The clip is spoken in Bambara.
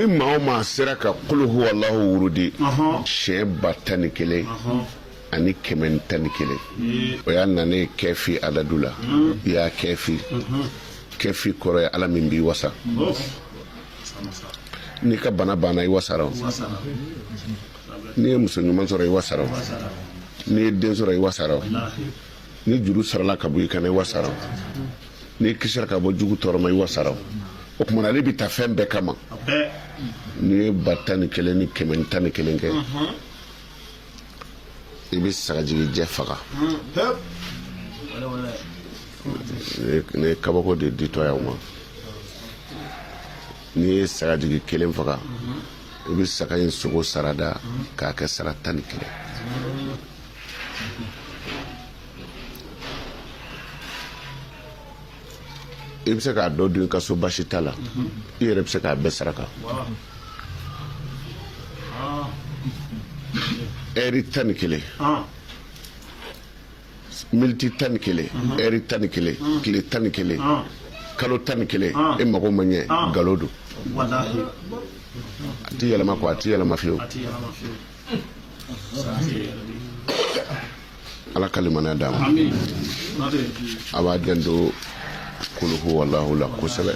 Ni maa o maa sera ka kulu huwalahu wurudi siɲɛ 11111, o y'a nanen kɛfi adadu la. I y'a kɛfi, kɛfi kɔrɔ ye ala min b'i wasa. N'i ka bana banna, i wasara. N'i ye muso ɲuman sɔrɔ, i wasara. N'i ye den sɔrɔ, i wasara. Ni juru sarala ka bɔ i kan na, i wasara. N'i kisira ka bɔ jugu tɔɔrɔ ma, i wasara. O tuma na, ale bɛ taa fɛn bɛɛ kama. N'i ye 11111 kɛ, i bɛ sagajigijɛ faga. Nin ye kabako de ditɔ y'aw ma. N'i ye sagajigi kelen faga, i bɛ saga in sogo sarada k'a kɛ sara 11. I bɛ se k'a dɔ dun i ka so, basi t'a la. I yɛrɛ bɛ se k'a bɛɛ saraka. Ɛri 11, miniti 11, ɛri 11, tile 11, kalo 11, e mago ma ɲɛ, nkalon don. A tɛ yɛlɛma kɔ, a tɛ yɛlɛma fiyewu. Ala ka limaniya d'a ma. A b'a janto kuluhu walahu la kosɛbɛ.